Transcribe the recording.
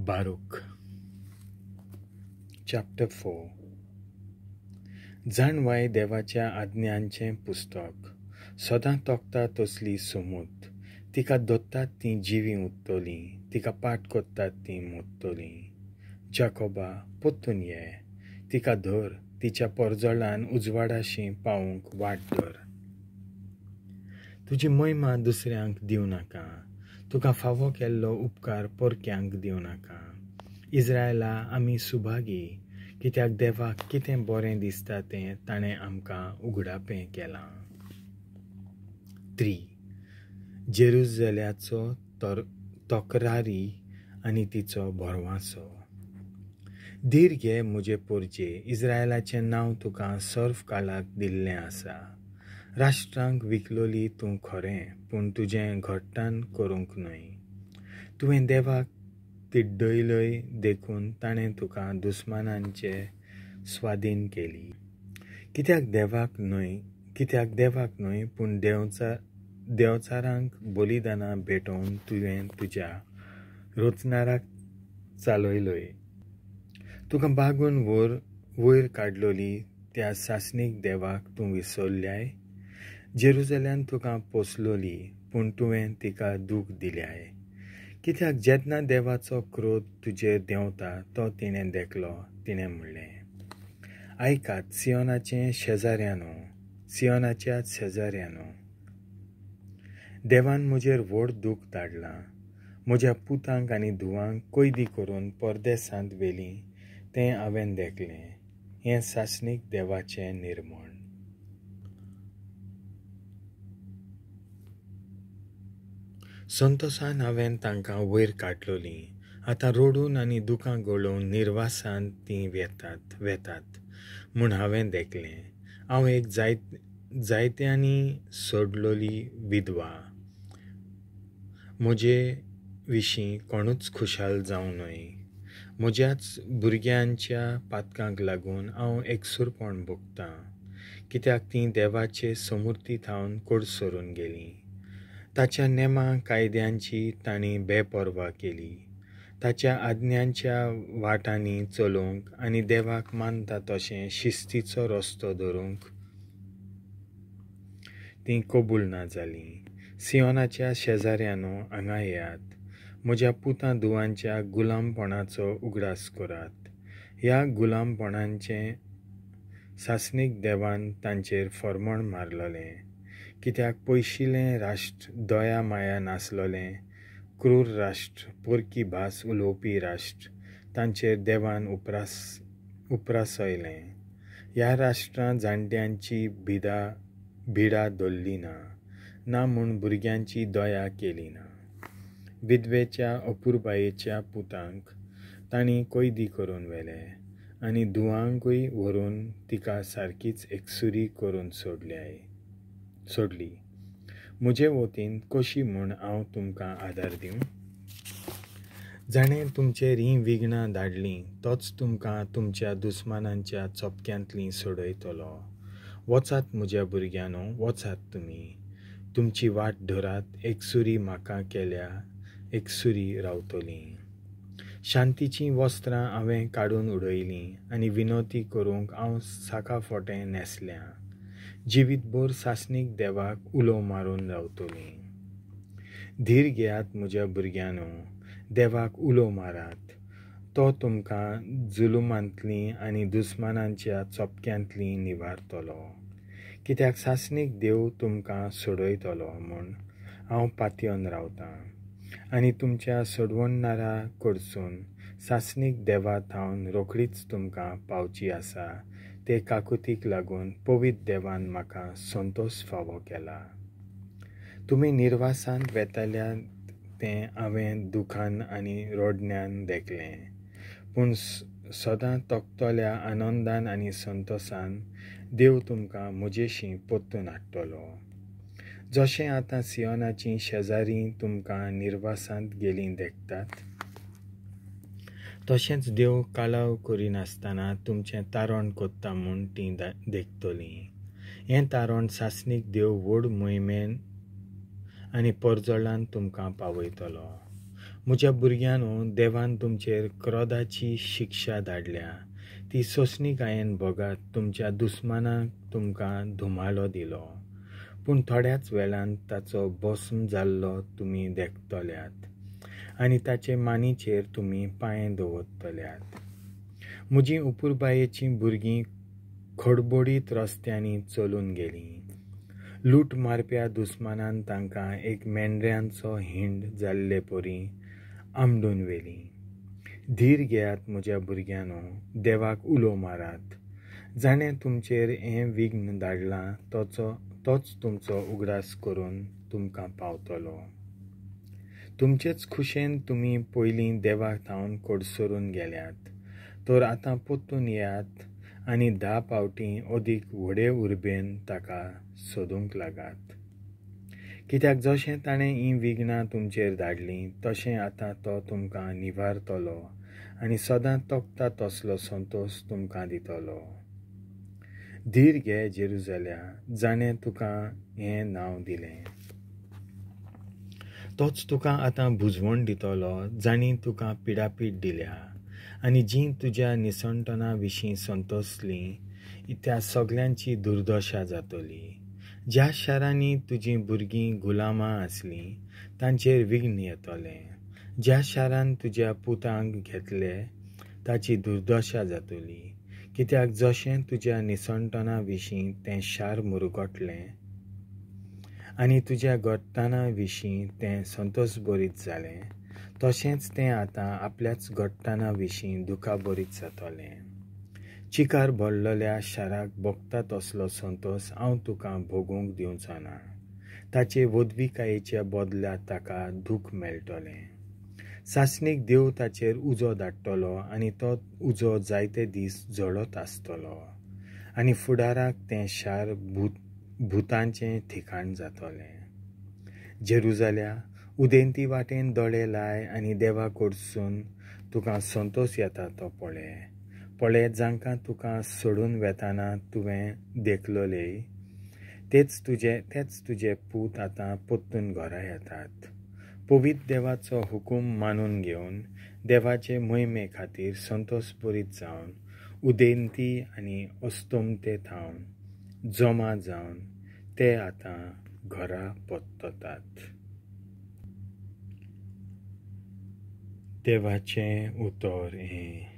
बारूक chapter 4. जाणवाय देवाच्या आज्ञांचें पुस्तक सदां तोखता तसली सोमूत. तिका दोत्तात तीं जिवीं उत्तलीं, तिका पाट कोत्तात तीं मोत्तलीं. जाकोबा पोत्तून ये, तिका धर, तिच्या पोरजोळान उजवाडाशी पावूंक वाट धर. तुजी महिमा दुसऱ्यांक दिवं नाका, तुका फावो केल्लो उपकार परक्यांक दिवं नाका. इज्रायला आमी सुभागी, कित्याक देवाक कितें बरें दिसता तें ताणें आमकां उगडापें केलां. 3. जेरुजल्याचो तक्रारी आनी तिचो भरवासो. धीर घे म्हजे पोरजे, इज्रायलाचें नांव तुका सर्व काळाक दिल्लें आसा. राष्ट्रांक विकलोली तूं खरें, पूण तुजें घट्टान करूंक न्हय. तुवें देवाक तिड्डयलय देखून ताणें तुका दुस्मानांचे स्वाधीन केली. कित्याक देवाक न्हय पूण देवचारांक बलिदानां भेटोवन तुवें तुज्या रोचनाराक चालयलय. तुका बागून वयर काडलोली त्या सासणीक देवाक तूं विसरल्याय. जेरुजल्यान तुका पोसलोली, पूण तुवें तिका दूख दिल्याय. कित्याक जेन्ना देवाचो क्रोध तुजेर देंवता तो तिणें देखलो. तिणें म्हणलें, आयकात सियोनाच्या शेजाऱ्यानो, देवान म्हजेर व्हड दूख धाडलां. म्हज्या पुतांक आनी धुवांक कैदी करून परदेसांत व्हेलीं तें हांवें देखलें. हें सासणीक देवाचें निर्मण. संतोसान हांवें तांकां वयर काडलोलीं, आतां रडून आनी दुकां गळोवन निर्वासान तीं वेतात म्हूण हांवें देखलें. हांव एक जायत्यांनी सोडलोली विधवा, म्हजे विशीं कोणूच खुशाल जावं न्हय. म्हज्याच भुरग्यांच्या पातकांक लागून हांव एकसूरपण भोगतां, कित्याक तीं देवाचे समूर्ती थावन कडसरून गेलीं. ताच्या नेमा कायद्यांची तांणी बेपर्वा केली. ताच्या आज्ञांच्या वाटांनी चलोवंक आनी देवाक मानता तशें शिस्तीचो रस्तो धरूंक तीं कबूल ना जालीं. सियोनाच्या शेजाऱ्यानो, हांगा येयात, म्हज्या पुतां धुवांच्या गुलामपणाचो उगडास करात. ह्या गुलामपणाचें सासणीक देवान तांचेर फर्मण मारलोलें. कित्याक पयशिलें राष्ट्र दया माया नासलोलें, क्रूर राष्ट्र, परकी भास उलोवपी राष्ट्र तांचेर देवान उपरासयलें. ह्या राष्ट्रां जाणट्यांची भिडा धरली ना, ना म्हूण भुरग्यांची दया केली ना. विधवेच्या अपुरबायेच्या पुतांक तांणी कैदी करून व्हेले आनी धुवांकूय व्हरून तिका सारकीच एकसुरी करून सोडली. म्हजे वतीन कशी म्हूण हांव तुमकां आदार दिवं? जाणें तुमचेर हीं विघ्नां धाडलीं तोच तुमकां तुमच्या दुस्मानांच्या चपक्यांतलीं सोडयतलो. वचात म्हज्या भुरग्यांनो, वचात तुमी, तुमची वाट धरात. एकसुरी म्हाका केल्या एकसुरी रावतली. शांतीचीं वस्त्रां हांवें काडून उडयलीं आनी विनोती करूंक हांव साका फोटें न्हेसल्या. जिवीतभर सासणीक देवाक उलो मारून रावतली. धीर घेयात म्हज्या भुरग्यांनो, देवाक उलो मारात. तो तुमकां जुलुमांतलीं आनी दुस्मानांच्या चपक्यांतलीं निवारतलो. कित्याक सासणीक देव तुमकां सोडयतलो म्हूण हांव पातयेवन रावतां. आनी तुमच्या सोडवणणारा कडसून सासणीक देवा थावन रोखडीच तुमकां पावची आसा ते काकुतीक लागून पवित्र देवान म्हाका संतोस फावो केला. तुमी निर्वासांत वेताल्या तें हांवें दुखान आनी रडण्यान देखलें, पूण सदां तोखतल्या आनंदान आनी संतोसान देव तुमकां म्हजेशी परतून हाडटलो. जशें आतां सियोनाचीं शेजारी तुमकां निर्वासांत गेलीं देखतात, तशेंच देव कालाव करिनासतना तुमचें तारण कोत्ता म्हूण तीं देखतलीं. हें तारण सासणीक देव व्हड मोहिमेन आनी परजळान तुमकां पावयतलो. म्हज्या भुरग्यांनो, देवान तुमचेर क्रोधाची शिक्षा धाडल्या, ती सोंसणीकायेन भोगात. तुमच्या दुस्मानाक तुमकां धुमालो दिलो, पूण थोड्याच वेळान ताचो भस्म जाल्लो तुमी देखतल्यात आनी ताचे मानीचेर तुमी पांय दवरतल्यात. म्हजीं उपुरबायेचीं भुरगीं खडबडीत रस्त्यांनी चलून गेलीं. लूट मारप्या दुस्मानान तांकां एक मेंढऱ्यांचो हिंड जाल्ले परी आमडून व्हेलीं. धीर घेयात म्हज्या भुरग्यांनो, देवाक उलो मारात. जाणें तुमचेर हें विघ्न धाडलां तोच तुमचो उगडास करून तुमकां पावतलो. तुमचेच खुशेन तुमी पयलीं देवा थावन कडसरून गेल्यात, तर आतां परतून येयात आनी 10 फावटीं अदीक व्हडे उर्बेन ताका सोदूंक लागात. कित्याक जशें ताणें हीं विघ्नां तुमचेर धाडलीं तशें आतां तो तुमकां निवारतलो आनी सदां तोखता तसलो संतोश तुमकां दितलो. धीर घे जेरुजाल्या, जाणें तुका हें नांव दिलें तोच तुका आतां भुजवण दितलो. जांणी तुका पिडापीड दिल्या आनी जीं तुज्या निसणटना विशीं संतोसलीं त्या सगल्यांची दुर्दशा जातली. ज्या शारांनी तुजीं भुरगीं गुलामां आसलीं तांचेर विघ्न येतलें. ज्या शारान तुज्या पुतांक घेतले ताची दुर्दशा जातली. कित्याक जशें तुज्या निसणटना विशीं तें शार मुरगटलें आनी तुज्या घट्टाणा विशीं तें संतोशभरीत जालें, तशेंच तें आतां आपल्याच घट्टाणा विशीं दुखाभरीत जातलें. चिकार भरलेल्या शाराक भोगता तसलो संतोश हांव तुका भोगूंक दिवचो ना. ताचे वदविकायेच्या बदला ताका दूख मेळटलें. सासणीक देव ताचेर उजो धाडटलो आनी तो उजो जायते दीस जळत आसतलो आनी फुडाराक तें शार भुतांचें ठिकाण जातलें. जेरुजाल्या, उदेंती वाटेन दोळे लाय आनी देवा कडसून तुका संतोश येता तो पळय. पळय, जांकां तुका सोडून वेताना तुवें देखलोले तेच तुजे पूत आतां परतून घरा येतात. पवित्र देवाचो हुकूम मानून घेवन देवाचे मोहिमे खातीर संतोशभरीत जावन उदेंती आनी अस्तमते थावन जमा जावन ते आतां घरा परततात. देवाचें उतर हें.